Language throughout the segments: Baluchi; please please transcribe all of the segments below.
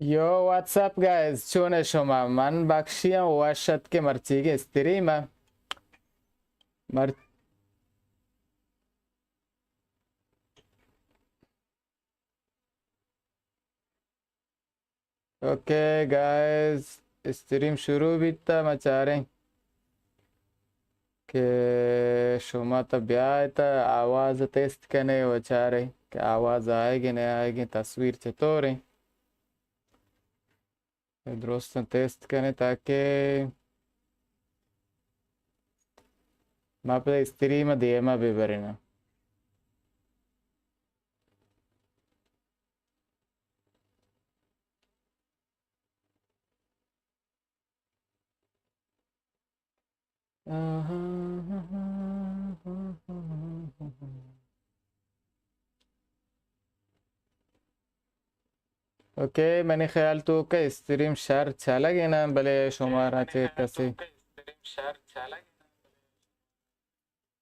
یو، واٹس اپ گائز، چون ئے شما؟ من بخشی آں، وش اتک ئے مرچیگیں استریم ءَ۔ مر-، اوکے گائز، استریم شروع بیتا، ما چاریں کہ شما تا بیائے تا آواز تست کنے و چارے کہ آواز آئیگی نہ آئیگی، تصویر چطوریں۔ درستاں تست کنے تاکہ ما پدا استریم دیما ببریناں۔ اوکے، منی خیال توکا استریم شر چلگ ءَ نہ، بلے شمارا چہ کسے،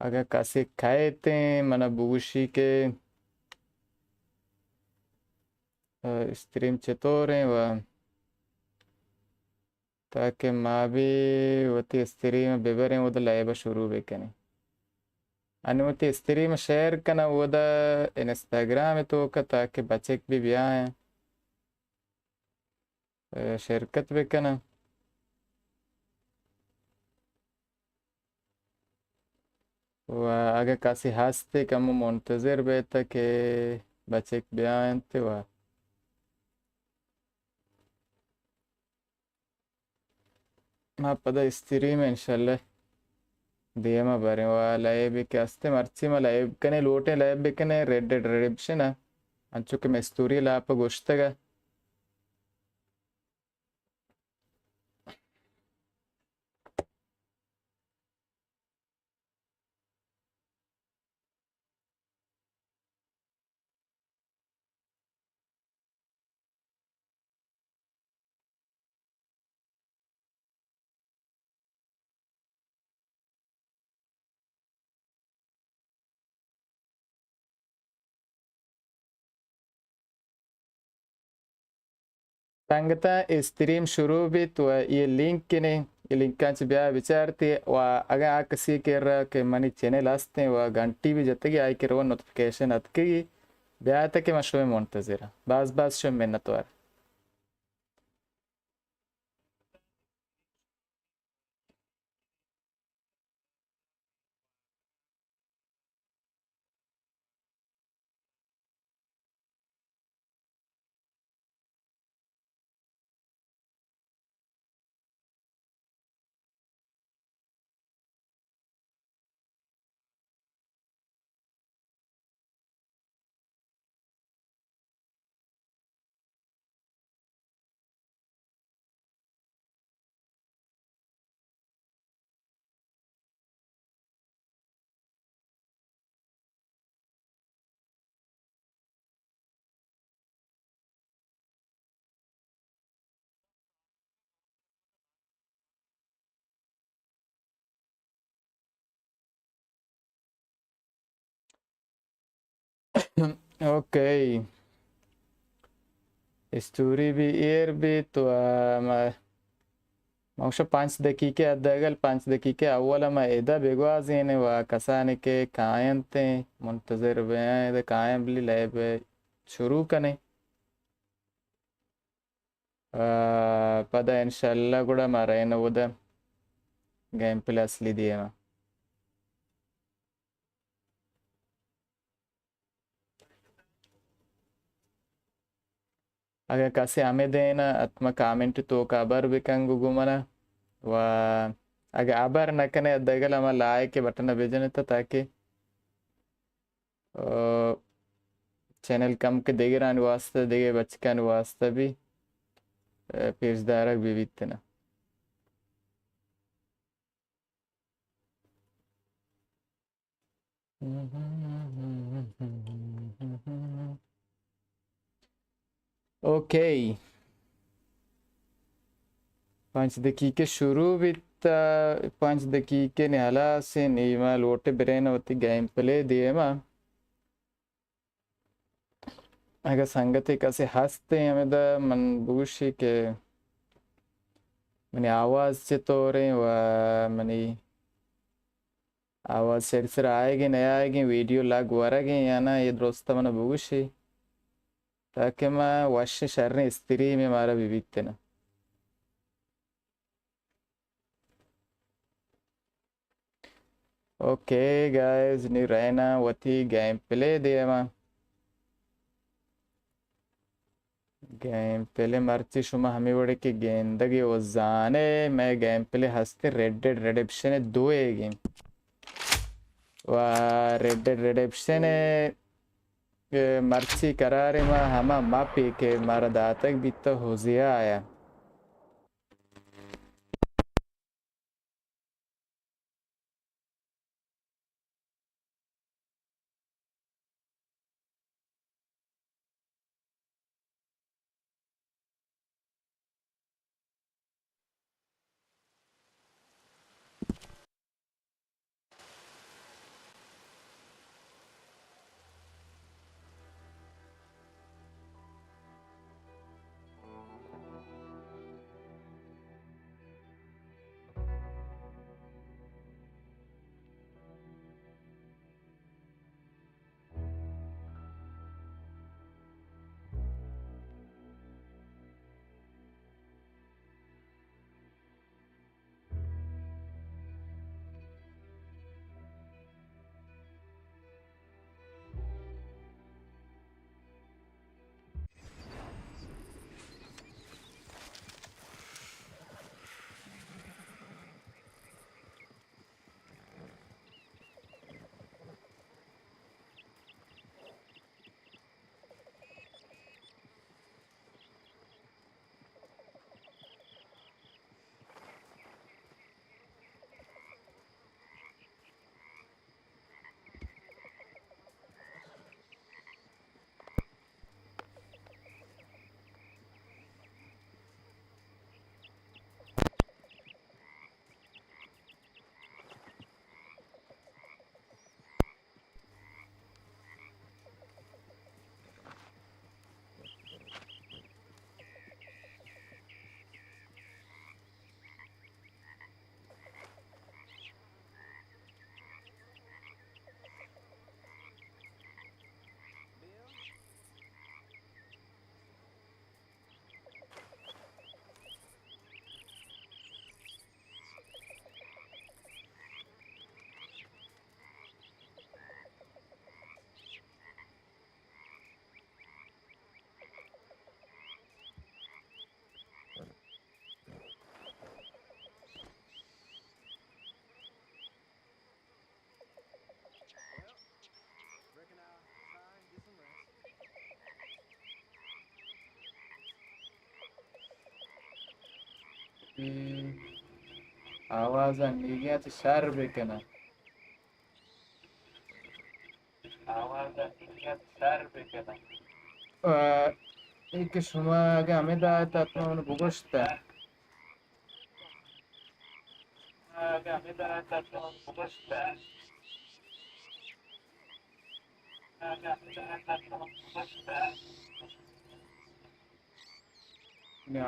اگہ کسے کئیتیں، منا بگوشی کہ، ا، استریم چطوریں و تاکہ ما بھی وتی استریم ببریں، اودا لائیو شروع بکنیں۔ انی وتی استریم شیئر کناں اودا انستاگرام توکا تاکہ بچک بھی بیائیں، ا، شرکت بکناں۔ و اگہ کسی ہستے کمو منتظر بیت کہ بچک بیاینت و ما پدا استریم انشاءاللہ دیما بریں و لائیو کہ ہستے مرچی ما لائیو کنے، لوٹیں لائیو بکنے ریڈ ڈیڈ ریڈمپشن ءَ، انچو کہ مستوری لاپ گوشتگ ءَ۔ سنگتاں، استریم شروع بیت و اے لنک کنے، اے لنکاں چہ بیا بچارتی و اگاں آ کسی کرا کہ منی چینل ہستیں و گھنٹی بھی جتگی، آئی کرا و نوٹیفیکیشن اتکگی، بیایت کہ من شمئے منتظر آں۔ باز باز شمئے منتوار۔ اوکے۔ استوری بھی ایر بیت و ما، ما گوشاں پنچ دقیقہ، حداقل پنچ دقیقہ اول ما ادا بگوازین و کسانی کہ کاینت منتظر بیں، ادا کاین بلی لائیو شروع کنیں۔ آ، پدا انشاءاللہ گڑا ما رئین اودا گیم پلے اصلی دیما۔ اگہ کسے ہمے دین ء، حتما کامنٹ توکا ہبر بکن گوں، گوں منا۔ و اگہ ہبر نہ کنے، دگل ہما لائک بٹن ء بجنے تا، تاکہ، آ، چینل کم کہ دگرانی واسطہ، دگہ بچکانی واسطہ بھی، آ، پیش دارگ بہ بیت نا۔ اوکے۔ پنچ دقیقہ شروع بیت، پنچ دقیقہ نی ہلاس، نی ما لوٹ برین وتی گیم پلے دیما۔ اگہ سنگتے کسے ہستیں ہمدا من بگوشی کہ منی آواز چطوریں و منی آواز سر سر آئیگیں نیائیگیں، ویڈیو لگ ورگیں یا نہ، اے درست من بگوشی تاکہ ما وش شریں استریمے مارا ببیت نا۔ اوکے گائز، نی رہنا وتی گیم پلے دیما۔ گیم پلے مرچی شما ہمے وڑے کہ گندگے و زانے، مئے گیم پلے ہستے ریڈ ڈیڈ ریڈیمپشن دو ایگیں۔ و ریڈ ڈیڈ ریڈیمپشن مرچی قرار ما ہما مپی کہ مارا داتگ بیتا ہوزیا آیا۔ اے آواز ءَ نیگا چہ شر بکناں۔ آ، اے کہ شما اگہ ہمے دات ات من بگوشت۔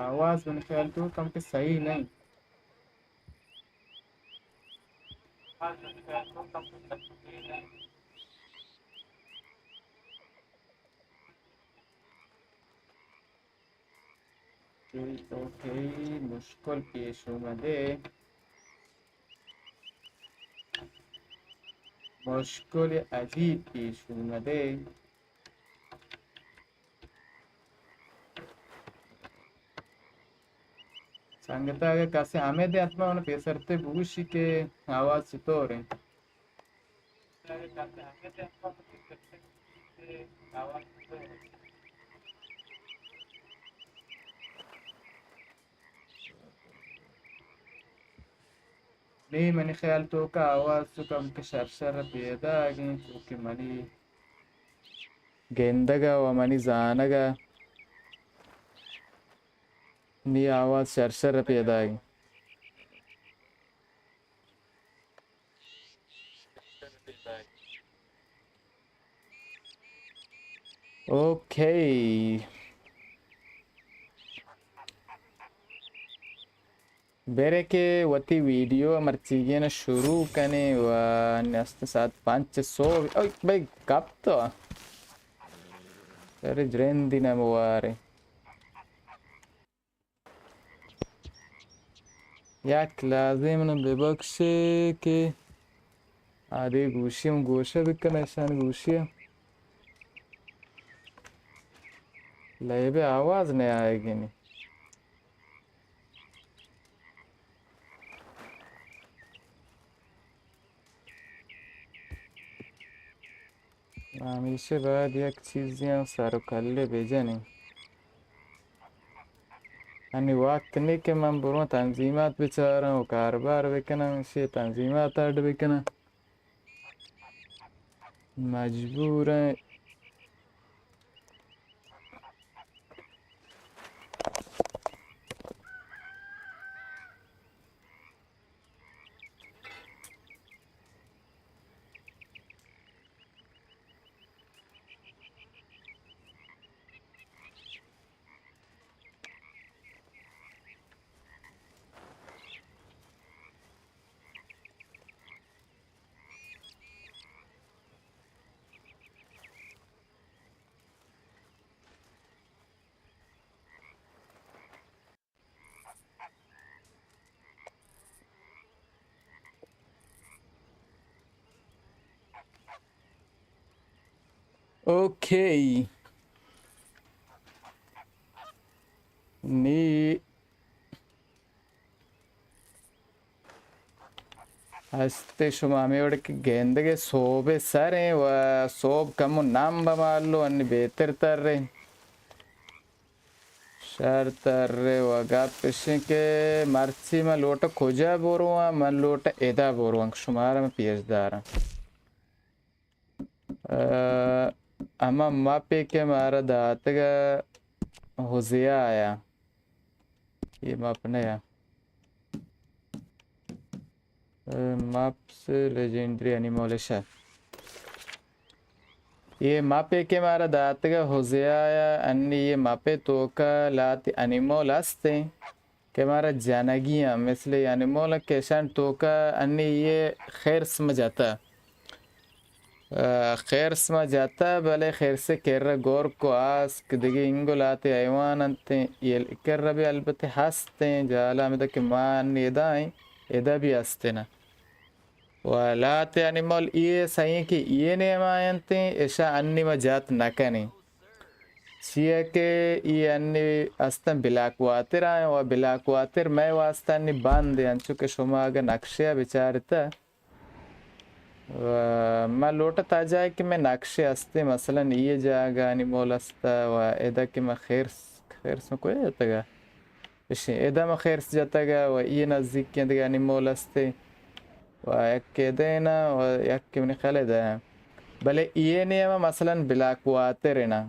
آواز من خیال تو کم کہ صحیح نہیں۔ اوکے، اوکے، مشکل پیش اومدے۔ مشکل عجیب پیش اومدے۔ سنگت، اگہ کسے ہمے دے حتما من پیسرتے بگوشی کہ آواز چطور انت۔ نی منی خیال توکا آواز تو کم کہ شر شر پیداگ انت، چونکہ منی گندگ ءَ و منی زانگ ءَ نی آواز شر شر پیداگ انت۔ اوکے۔ برے کہ وتی ویڈیو مرچیگین شروع کنیں و نست ساعت پنچ صبح۔ اوئے بھائی، کپ تو۔ ارے جرندی نہ موارے۔ یک لحظے من ببخشے کہ آدے گوشی ہم گوشہ بکنہ، اشان گوشی لیب آواز نہ آئے گی نی۔ ہمیشہ باید یک چیزے آں سر و کلے بجنیں۔ انی وقت نی کہ من برواں تنظیمات بچاراں و کاربار بکناں، اشی تنظیمات اڈ بکناں۔ مجبوراں۔ اوکے۔ نی ہستے شما ہمے وڑ کہ گندگ ءَ سہب ءِ سر ایں و سہب کمو نمب مالو انی بہتر تر ایں۔ شر تر ایں و گپ اش ایں کہ مرچی من لوٹاں کجا برواں، من لوٹاں ادا برواں کہ شمارا من پیش داراں۔ ءَ، ہما مپے کہ مارا داتگ ءَ ہوزیا ءَ، اے مپ نہ یا، ءَ، مپس لیجنڈری انیمول اش ءَ۔ اے مپے کہ مارا داتگ ءَ ہوزیا ءَ، انی اے مپے توکا لہتے انیمول ہست ایں۔ کہ مارا جنگی آں، مثل انیمول کہ اشان توکا انی اے خرس ما جتا۔ ءَ، خرس ما جتا، بلے خرس ءِ کرا گرک و آسک دگہ انگو لہتے حیوان انت، اے کرا بھی البتہ ہست ایں، جہلا ہمدا کہ ما انی ادا ایں، ادا بھی ہست ایں نا۔ و لہتے انیمول اے سہی ایں کہ اے نیما انت، اشا انی ما جت نہ کنیں۔ چیا کہ اے انی استن بلیک واتر آں و بلیک واتر مئے واسطہ انی بند ایں، انچو کہ شما اگہ نقشہ ءَ بچارتہ، و ما لوٹاں تا جاہے کہ مئے نقشہ استیں، مثلاً اے جاگہ انیمول استہ و ادا کہ ما خرس، خرس ما کجا جتگا؟ اشیں، ادا ما خرس جتگا و اے نزیک ایں دگہ انیمول استیں و یک ادا ایں نا و یک کہ منی خیال ادا ایں۔ بلے اے نیما مثلاً بلیک واتر ایں نا۔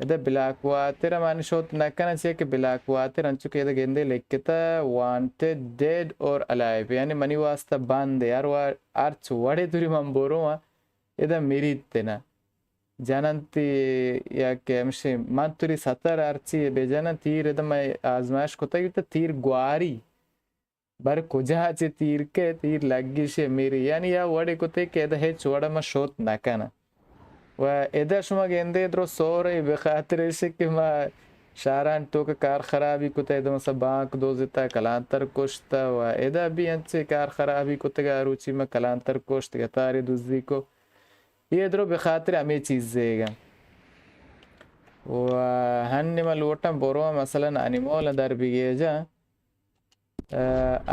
ادا بلیک واتر ءَ من شوت نہ کناں، چیا کہ بلیک واتر انچو کہ ادا گندے لکھتا، وانٹڈ ڈیڈ اور الائیو، یعنی منی واسطہ بند ایں، ہر وا-، ہرچ وڑے توری من برواں، ادا مریت نا۔ جننتی یا کہ ہمشی من توری ستر ہرچی بجناں، تیر ادا من آزمائش کتگ بیتا، تیر گواری۔ بر کجا چہ تیر کئے، تیر لگیش میری، یعنی یا وڑے کتے کہ ادا ہچ وڑا ما شوت نہ کناں۔ و ادا شما گندے درو سورے بخاطر اش کہ ما شہران توک کار خرابی کتا، ادا مثلا بانک دوزتا، کلانتر کشتا و ادا بھی انچے کار خرابی کتگا، روچی ما کلانتر کشت، گتارے دزی کو۔ اے درو بخاطر ہمے چیز زیگا۔ و ہنی ما لوٹاں برواں مثلا انیمول در بگیجاں۔ ءَ،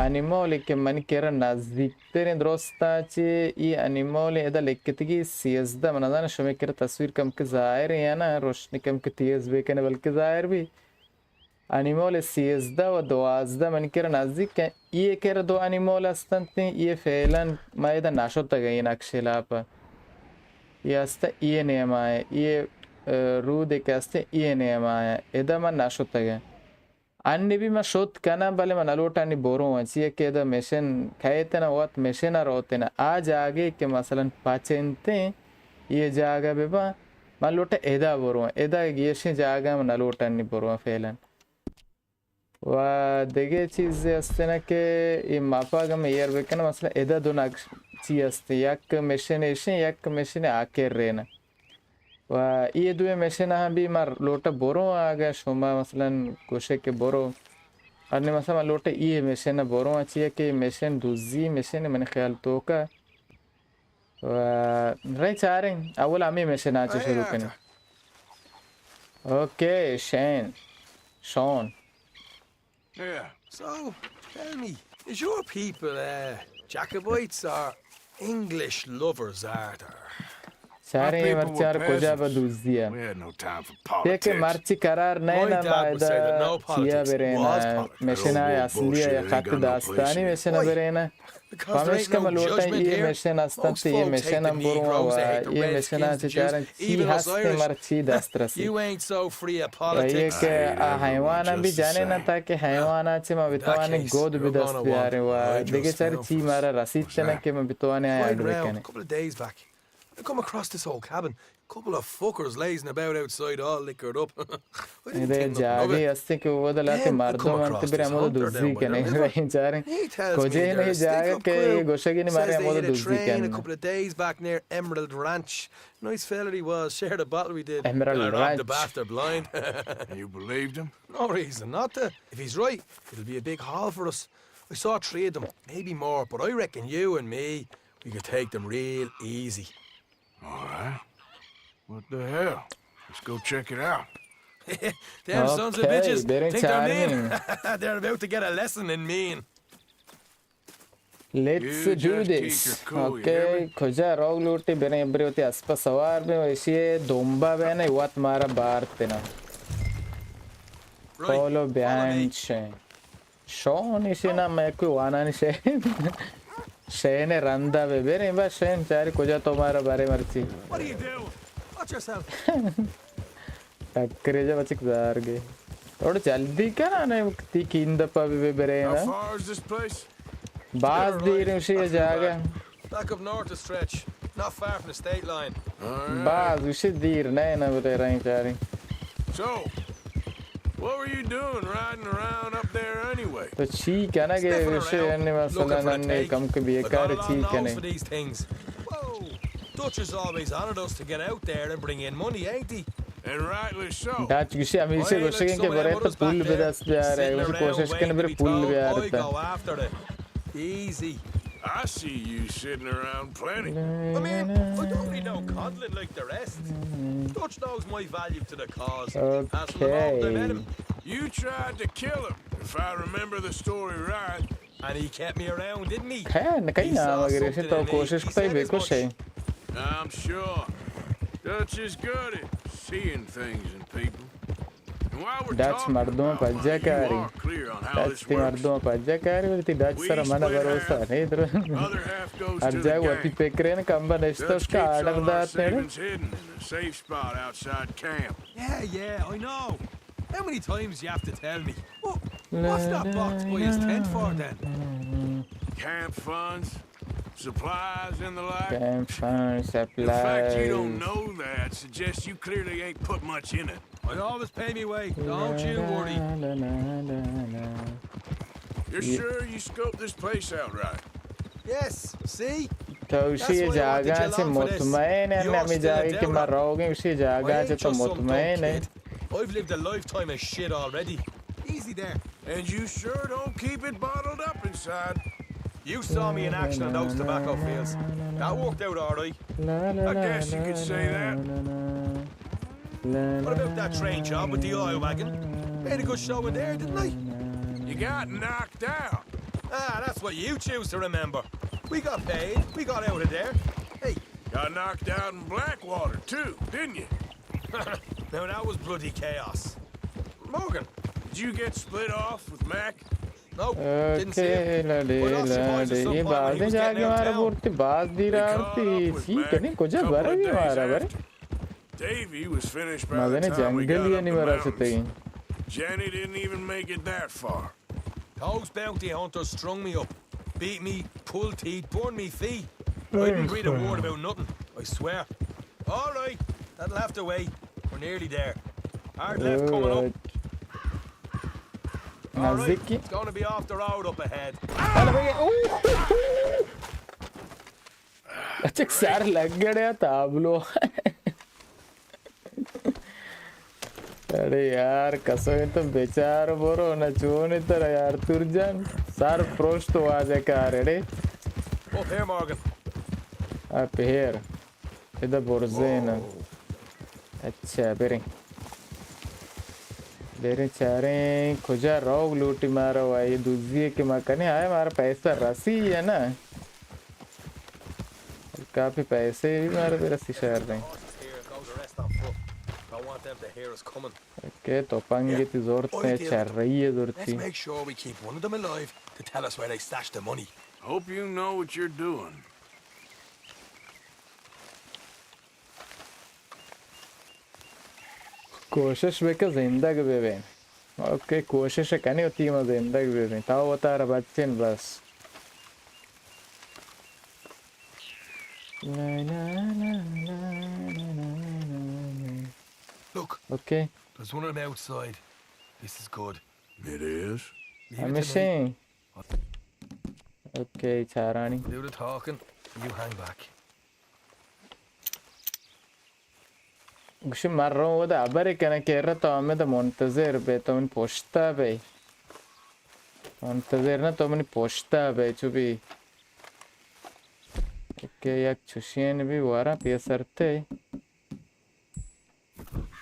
انیمولے کہ منی کرا نزیکتریں درستاں چہ اے انیمولے ادا لکھتگی سیزدہ، من نزاناں شمے کرا تصویر کمکے ظاہر ایں یا نہ، روشنی کمکے تیز بکنے بلکہ ظاہر بی۔ انیمول سیزدہ و دوازدہ منی کرا نزیک ایں۔ اے کرا دو انیمول ہست انت، اے فعلاً ما ادا نہ شتگ ایں، اے نقشے لاپا۔ اے ہست اے نیما ایں، اے، ءَ، رودے کہ ہست اے نیما ایں، ادا ما نہ شتگ ایں۔ انی بھی من شت کناں، بلے من نلوٹاں انی برواں، چیا کہ ادا مشن کئیت نا، وت مشن ءَ روت نا۔ آ جاگہے کہ مثلاً پچ انت، اے جاگہ بباں، من لوٹاں ادا برواں، ادا گیشیں جاگہ من نہ لوٹاں نی برواں فعلاً۔ و دگہ چیزے ہستیں کہ اے ماپا اگاں من ایر بکناں، مثلاً ادا دو نقش چی ہستیں، یک مشن ایشیں، یک مشن آکر رین۔ و اے دوئیں مشن ہم بھی من لوٹاں برواں، اگاں شما مثلاً گوشے کہ برو، انی مثلاً من لوٹاں اے مشن برواں، چیا کہ مشن دزی مشن من خیال توکا۔ و رے چاریں، اول ہمے مشن آ چہ شروع کنیں۔ اوکے، شین، شون۔ Yeah. So, tell me, is your people, uh, Jacobites or English lovers, Arthur? چاریں، مرچی کجا بہ دزیا؟ We had no time for politics. مرچی قرار نہ نا ما ادا چیا برینا، مشن اصلی یا خط داستانی مشن برینا۔ پمیشکا من لوٹاں اے مشن استنت، اے مشن ہم برواں و اے مشن ء چہ چاریں چی ہست، مارا چی دست رسی۔ و اے کہ آ حیوان ہم بھی جانے نا، تاکہ حیوان ء چہ ما بتوانیں گود بہ دست بیاریں و دگہ چاریں چی مارا رسیت نہ کہ ما بتوانیں آ اڈ بکنیں۔ I come across this old cabin. Couple of fuckers lazing about outside, all liquored up. I didn't think nothing of it. ادا جاگے ہستیں کہ اودا لہتے مردم انت، برے ہمودا دزی کنیں۔ رے چاریں کجے نے جاگہ کہ اے گوشگی نے مارے ہمودا دزی کنیں۔ Couple of days back near Emerald Ranch. Nice fella he was, shared a bottle we did. Emerald Ranch. Robbed the bastard blind. You believed him? No reason not to. If he's right, it'll be a big haul for us. I saw three of them, maybe more, but I reckon you and me, we could take them real easy. All right. What the hell? Let's go check it out. Them sons of bitches think they're mean. They're about to get a lesson in mean. Let's do this. Okay, کجا روگ لوٹی؟ بریں برے وتی اسپا سوار بیں و اشی دمبا بیں، وت مارا بارت نا۔ Follow behind. شون ایشی نام میں کوئی وانانی شین۔ شین رندا بہ بریں، بس شین چاری کجا تو مارا بارے مرچی۔ What are you doing? Watch yourself. ٹکرے جا بچک دار گے۔ تھوڑا جلدی کنا، نے تی کین دپا بہ بریں نا۔ How far is this place? باز دیر ایشی جاگہ۔ Back up north a stretch, not far from the state line. باز ایشی دیر نہ نا، بلے رہیں چاریں۔ So, what were you doing riding around up there anyway? تو چی کنگ ء ایشی انی مثلاً انی کم کہ بیکار چی کنے؟ Whoa! Dutch is always on at us to get out there and bring in money, ain't he? And rightly so. Dutch گوشی ہمیشہ گوشگیں کہ برے تو پول بہ دست بیارے، گوشی کوشش کن برے پول بیارے تو۔ Easy. I see you sitting around plenty. I mean, I don't need no coddling like the rest. Dutch knows my value to the cause. Ask him the moment I met him. You tried to kill him, if I remember the story right. And he kept me around, didn't he? خیر، نکئی نام اگر ایشی تو کوشش کتئی بکشے۔ I'm sure. Dutch is good at seeing things in people. Dutch مردم پجا کاری۔ ڈچ تی مردم پجا کاری، ولی تی ڈچ سر من بھروسہ نہیں در۔ ہر جاگہ وتی پکرین کمبا نشتہ، اس کا آرڈر دات نیڑے۔ Yeah, yeah, I know. How many times you have to tell me? What, what's that box by his tent for then? Camp funds, supplies and the like. Camp funds, supplies. The fact you don't know that suggests you clearly ain't put much in it. I always pay me way, don't you worry. You're sure you scoped this place out right? Yes, see? تو اشی جاگہ چہ مطمئن ہے، ہمیں جاگہ کہ ما روگیں، اشی جاگہ چہ تو مطمئن ہے۔ I've lived a lifetime of shit already. Easy there. And you sure don't keep it bottled up inside. You saw me in action on those tobacco fields. That worked out all right. I guess you could say that. What about that train job with the oil wagon? Made a good showing there, didn't I? You got knocked out. Ah, that's what you choose to remember. We got paid. We got out of there. Hey. Got knocked out in Blackwater, too, didn't you? Now that was bloody chaos. Morgan, did you get split off with Mac? Nope, didn't see him. Okay, لڑے، لڑے۔ یہ بازیں جاگہ مارا بورتی، باز دیر آورتی، چی کنی، کجا برگی مارا برے؟ Davy was finished by the time we got up the mountains. Jenny didn't even make it that far. Those bounty hunters strung me up, beat me, pull teeth, burn me feet. I didn't breathe a word about nothing, I swear. All right, That'll have to wait. We're nearly there. Hard left coming up. All right, نزدیکی. It's gonna be off the road up ahead. اچھا، سر لگ گڑیا تابلو. اڑے یار، قسم تو بیچار برو نہ چون تر یار ترجان. سر پروشت واجہ کار اڑے. Up here, Morgan. اپ ہیر. ادا برزین. اچھا، بریں. بریں چاریں کجا روگ لوٹی مارا، وائی دزی کہ ما کنیں، آئے مارا پیسہ رسی یا نا؟ کافی پیسے بھی مارا برسی شہر رہیں. کہ تو پنگی تی زورتے چر رہی ہے زورتی. Let's make sure we keep one of them alive to tell us where they stashed the money. Hope you know what you're doing. کوشش بکن زندگ ببین. اوکے، کوشش کنی و تیم زندگ ببین. تا وتارا بچین بس. Look. Okay. There's one of them outside. This is good. It is. Leave it to me. ہمیشہ. اوکے، چارانی. Do the talking. You hang back. گوشی من رو ودا ابر کنه کہ ارا تو ہمیں دا منتظر بے، تو من پشتا بے. منتظر نہ، تو منی پشتا بے، چو بی. اوکے، یک چوشین بی وارا پیسرتے.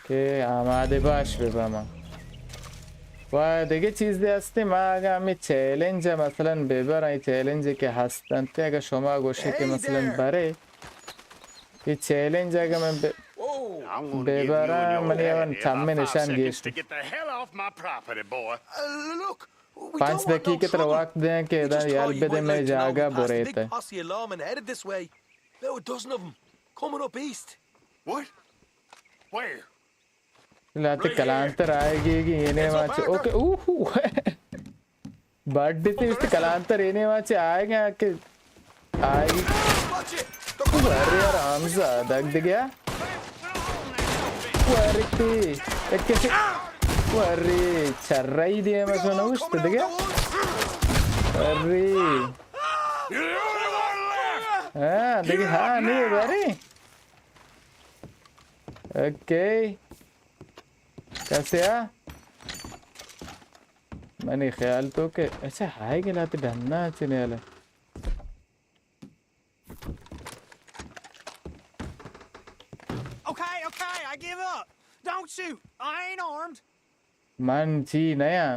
کہ آمادہ باش بہ با ما. و دگہ چیز دے ہستی، ما اگہ ہمیں چیلنج مثلاً ببراں، اے چیلنج کہ ہست انت، اگہ شما گوشے کہ مثلاً برے، اے چیلنج اگہ من ببراں، منی اون چمے نشان گیشت. پنچ دقیقہ ترا وقت دیں کہ ادا یل بدے مئے جاگہ بریت. About a dozen of them coming up east. What? Where? لاتے کلانتر آئے گی گی اینے ماچے. اوکے، اوہو. بڈ تی اس کلانتر اینے ماچے آئے گیا کہ آئے گی. ورے یار حمزہ دگ دگیا. ورے تی. ایک کسی. ورے چرائی دے مسو نوشت دگیا. ورے. ہاں، دیکھ، ہاں، نہیں، بھائی. اوکے. کسے آ؟ منی خیال تو کہ، اچھا، ہائے گلا تے ڈھنا چنے والا. Okay, okay, I give up. Don't shoot. I ain't armed. من چی نیا.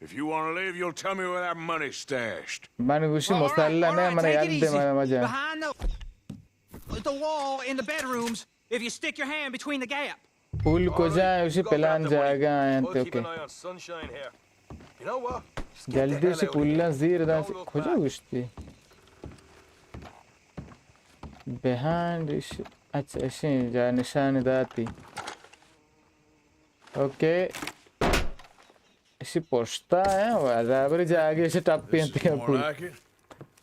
If you want to leave, you'll tell me where that money's stashed. من گوشی مسلح نہ، من یاد دے من مجا. Behind the, the wall in the bedrooms, if you stick your hand between the gap. پول کجا ہے؟ اسی پلان جاگا ہیں تو کے. جلدی سے پولن زیر دان سے کجا گوشتی؟ Behind. اچھا، اشی جا نشان داتی. اوکے. اشی پشتا ہے، برابر جاگے اشی ٹپی انتی پول.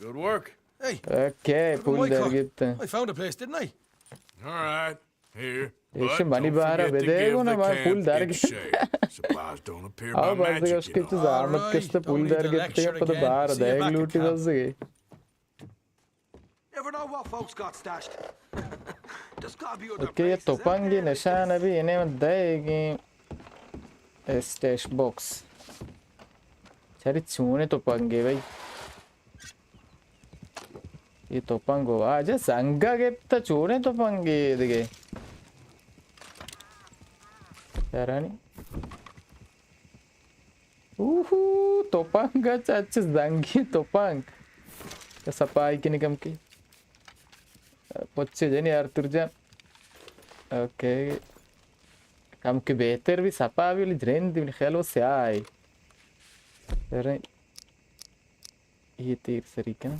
Good work. اوکے، پول در گیت. I found a place, didn't I? All right, here. ایشی منی بارا بدے گو نا، من پول در گیت. آو بس دیگه اشکی تو زحمت کشته پول در گیت، پد بار دے لوٹی بس دیگه. اوکے، یہ تپنگی نشان ابھی انہیں من دے گی اسٹیش باکس. چاری چونے تپنگے بھائی. یہ تپنگ ہو آجا زنگا گپتا چونے تپنگے دیگه. یارانی. اوہو، تپنگ اچ، اچ زنگی تپنگ. سپائی کنی کم کی. پچے جنی آرتور جان. اوکے. کم کی بہتر بھی سپا بھی، ولی جرین دی خیال وہ سیاہ ہے. ارے، یہ تیر سری کن.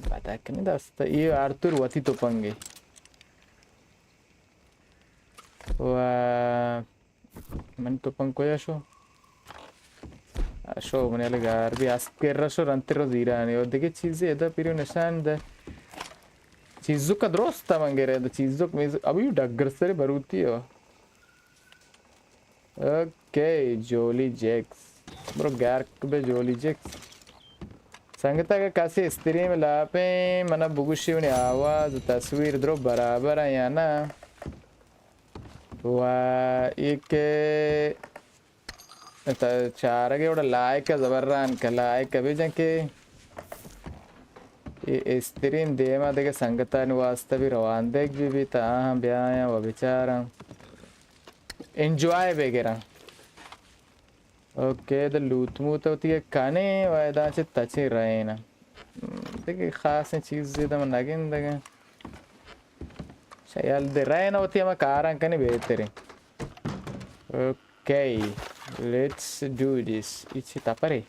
پتا کنی دست، یہ آرتور وتی تپنگے. و من تپنگ کجا شو؟ آ، شو منی الگار بھی اسکر شو رنتر و زیرانی و دیگه چیزی ادا پیرو نشان ده. چیزو کا درست من گره ده چیزو کا میز ابھی ڈگر سر بروتی ہو. اوکے، جولی جیکس. برو گرک بے جولی جیکس. سنگتا کہ کسی استریم لاپیں، منا بگوشی منی آواز و تصویر درو برابر ہیں یا نا؟ و ایک تا چارگے وڑا لائک زبران کا لائک بجن کہ اے استریم دیما دگہ سنگتانی واسطہ بھی روان دیگ بھی بیت، آہاں بیایاں و بچاراں. انجوائے بگراں. اوکے، دا لوت موت وتی کنے و ادا چہ تچے رہینا. دیگه خاصیں چیز زیادہ من نگندگا. شاید دے رہینا وتی ہما کاراں کنی بہتریں. Okay, let's do this. ایچی تپرے.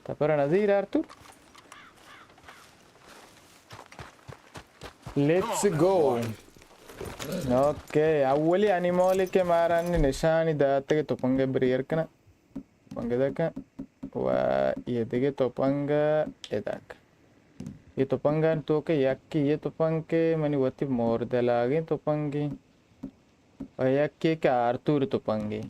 تپر نظیر آرتور. Let's go. اوکے، اولی انیمالی کہ مارا انی نشانی داتگ تپنگ بریر کناں. تپنگ دکن. و یہ دیگه تپنگ ادک. یہ تپنگان تو کہ یکی یہ تپنگ کہ منی وتی مور دلاگیں تپنگی. و یکی کہ آرتور تپنگی.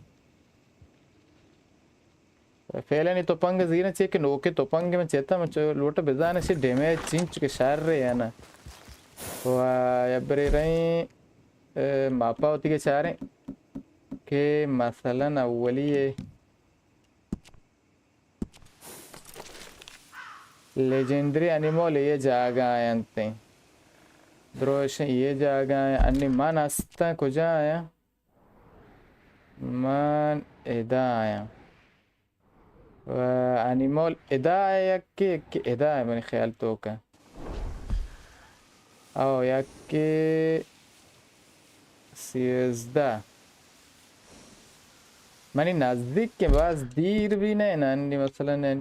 فعلاً اے تپنگ زیریں چے کہ نوکیں تپنگے من چیتا من چو لوٹا بزاناں چے ڈیمیج چنچ کہ شر ہے یا نا. و یا برے رہیں، اے، ماپا ہوتی کے چاریں کہ مثلاً اولی ہے لیجندری انیمال یہ جاگہ آیاں تیں. دروشیں یہ جاگہ آیاں. انی من استاں کجا آیاں؟ من ادا آیاں. و انیمال ادا آیاں یکے، یکے ادا آیاں منی خیال توکا. او یکے سیزدہ. منی نزدیک کہ باز دیر بھی نہ نانی مثلاً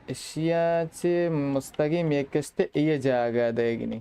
اشیا چے مستقیم یک کشتے اے جاگہ دیگنی.